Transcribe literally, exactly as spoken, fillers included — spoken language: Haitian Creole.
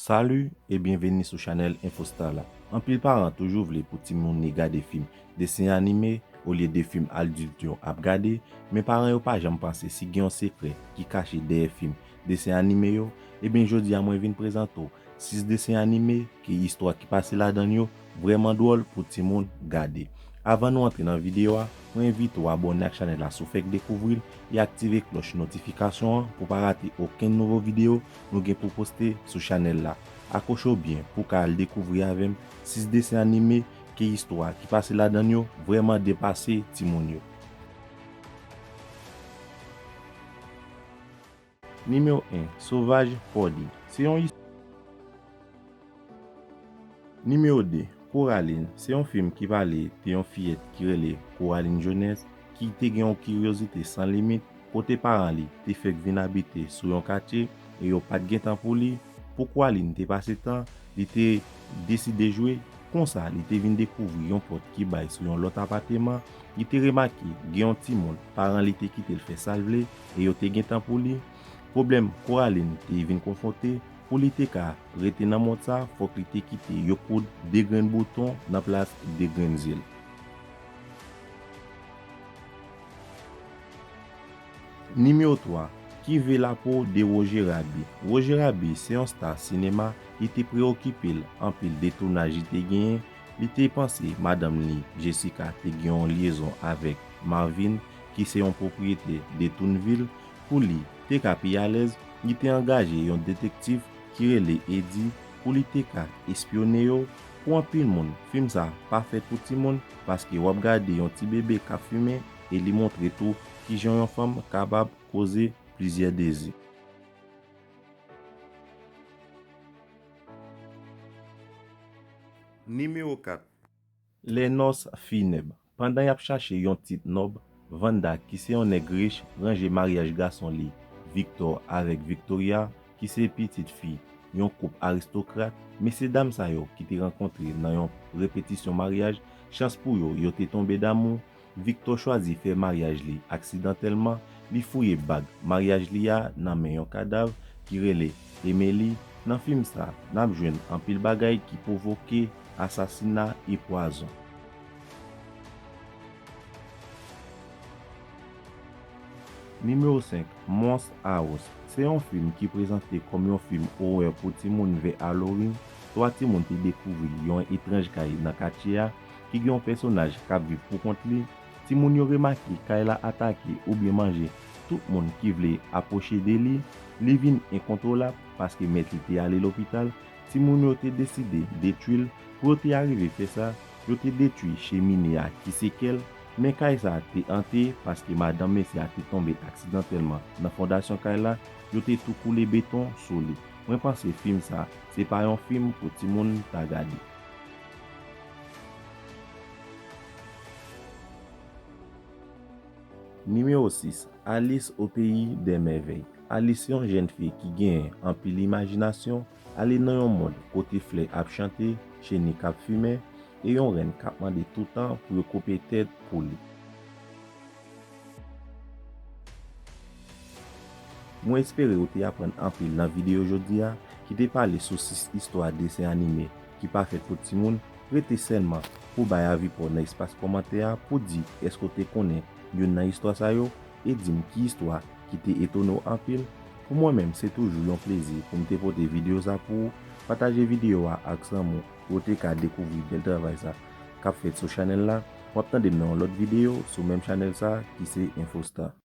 Salut e byenveni sou chanèl Infostar la. Anpil paran toujou vle pou timoun li gade fim desen anime olye de fim adilt yo ap gade, men paran yo pa janm panse si gen yon sekrè ki kache dèyè fim desen anime yo. Ebyen, jodi a mwen vin prezante w sis desen anime ke istwa ki pase ladan yo vrèman dwòl pou timoun gade. Avan nou antre nan videyo a, mwen envite w abòne ak chanèl la si w fèk dekouvri l e aktive klòch notifikasyon an pou w pa rate okenn nouvo videyo nou gen pou poste sou chanèl la. Akwoche w byen pou w ka al dekouvri avè m sis desen anime ke istwa ki pase ladan yo vrèman depase timoun yo. Nimewo en, Sauvage Party. Se yon is- Nimewo de, Coraline. Se yon fim ki pale de yon fiyèt ki rele Coraline Jones, ki te gen yon kiryozite san limit, kote paran li te fèk vin abite sou yon katye e yo pa t gen tan pou li. Pou Coraline te pase tan, li te deside jwe. Konsa, li te vin dekouvri yon pòt ki bay sou yon lòt apateman. Li te remake gen yon timoun, paran li te kite l fè sa l vle e yo te gen tan pou li. Pwoblèm Coraline te vin konfwonte, pou li te ka rete nan mond sa, fòk li te kite yo koud de grenn bouton nan plas de grenn zyè l. Nimewo twa, Qui veut la peau de Roger Rabbit? Roger Rabbit se yon sta sinema, li te preokipe l anpil de tounaj li te genyen. Li te panse madanm li, Jessica, te gen yon lyezon avèk Marvin, ki se yon pwopriyetè de Toonville. Pou li te ka pi alèz, li te angaje yon detektif ki rele Eddie pou li te ka espyone yo. Pou anpil moun, fim sa pa fèt pou timoun, paske w ap gade yon ti bebe k ap fimen e li montre tou kijan yon fanm kapab koze plizyè dezi. Nimewo kat, Les Noces Funèbres. Pandan y ap chache yon tit nòb, Vanda, ki se yon nèg rich, ranje maryaj gason li, Victor, avèk Victoria, ki se pitit fi yon koup aristokrat. Mesyedam sa yo ki te rankontre nan yon repetisyon maryaj, chans pou yo, yo te tonbe damou. Victor chwazi fè maryaj li aksidantèlman, li fouye bag maryaj li a nan men yon kadav ki rele Emily. Nan fim sa, n ap jwenn anpil bagay ki pwovoke asasina e pwazon. Nimewo senk, Monster House. Se yon fim ki prezante kòm yon fim orè pou timoun vè Halloween. Twa timoun te dekouvri yon etranj kay nan katye a ki gen yon pèsonaj k ap viv pou kont li. Timoun yo remake kay la atake oubyen manje tout moun ki vle apwoche de li. Li vin enkontwolab paske mèt li te ale lopital. Timoun yo te deside detwi l. Pou yo te arive fè sa, yo te detwi chemine a ki se kè l. Men kay sa a te ante paske madanm mesye a te tonbe aksidantèlman nan fondasyon kay la. Yo te tou koule beton sou li. Mwen panse fim sa, se pa yon fim pou timoun ta gade. Nimewo sis, Alice au Pays des Merveilles. Alice se yon jèn fi ki gen anpil imajinasyon, ale nan yon mond kote flè ap chante, cheni k ap fimen, e yon rèn k ap mande toutan pou yo koupe tèt pou li. Mwen espere ou te aprann anpil nan videyo jodi a, ki te pale sou sis istwa desen anime ki pa fèt pou timoun. Rete sèlman pou bay avi pa w nan espas kòmantè a pou di èske w te konnen youn nan istwa sa yo, e di m ki istwa ki te etone w anpil. Pou mwen menm, se toujou yon plezi pou m te pote videyo sa pou ou. Pataje videyo a ak zanmi w pou yo te ka dekouvri bèl travay sa k ap fèt sou chanèl la. W ap tande m nan yon lòt videyo sou menm chanèl sa ki se Infostar.